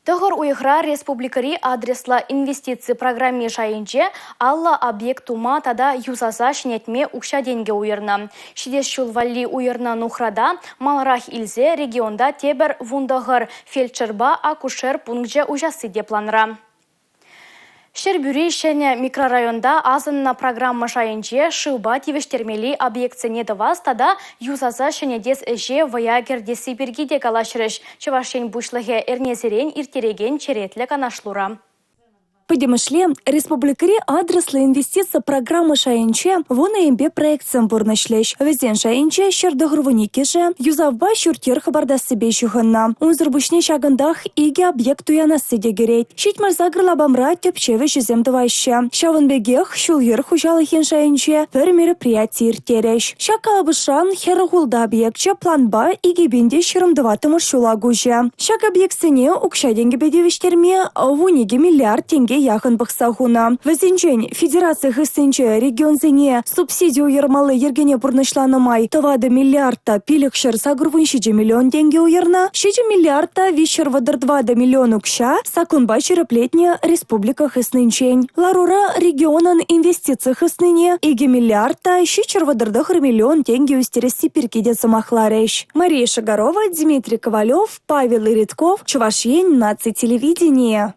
Тӑхӑр уйӑхра республикӑри адреслӑ инвестици программи шайӗнче 50 объект тума тата юсаса ҫӗнетме укҫа-тенкӗ уйӑрнӑ. Ҫитес ҫул валли уйӑрнӑ нухрата маларах илсе регионта тепӗр 19 фельдшерпа акушер пункчӗ уҫасси те планра. Ҫӗрпӳри ҫӗнӗ микрорайонта асӑннӑ программа шайӗнче шывпа тивӗҫтермелли объектсене тӑвас тата юсаса ҫӗнетес ӗҫе вӑя кӗртесси пирки те калаҫрӗҫ Чӑваш Ен Пуҫлӑхӗ эрнесерен ирттерекен черетлӗ канашлура. Пӗтӗмӗшле республикӑри адреслӑ инвестици программа шайӗнче вунӑ енпе проектсем пурнӑҫлӗҫ. Вӗсен шайӗнче 192-шӗ юсавпа ҫурт-йӗр хӑпартассипе ҫыхӑннӑ. Унсӑр пуҫне ҫакӑнтах икӗ объект туянасси те кӗрет. 78 лапамра тӗпчев ӗҫӗсем тӑваҫҫӗ. Ҫавӑн пекех ҫул-йӗр хуҫалӑхӗн шайӗнче пӗр мероприяти ирттерӗҫ. Ҫак калӑпӑшран 46 объекчӗ планпа 2024-мӗш ҫула куҫӗ. Ҫак объектсене укҫа-тенкӗпе тивӗҫтерме 12 миллиард тенке яхӑн пӑхса хунӑ. Вӗсенчен федераци хыснинче регионсене субсиди уйӑрмалли йӗркене пурнӑҫланӑ май 4 миллиард та 587 миллион тенкӗ уйӑрнӑ, 7 миллиард та 334 миллион укҫа саккунпа ҫирӗплетнӗ республика хыснинчен. Ларура регионӑн инвестици хыснине 2 миллиард та 739 миллион тенкӗ ӳстересси пирки те сӑмахларӗҫ. Мария Шагарова, Дмитрий Ковалев, Павел Иритков, Чӑваш Ен наци телевиденийӗ.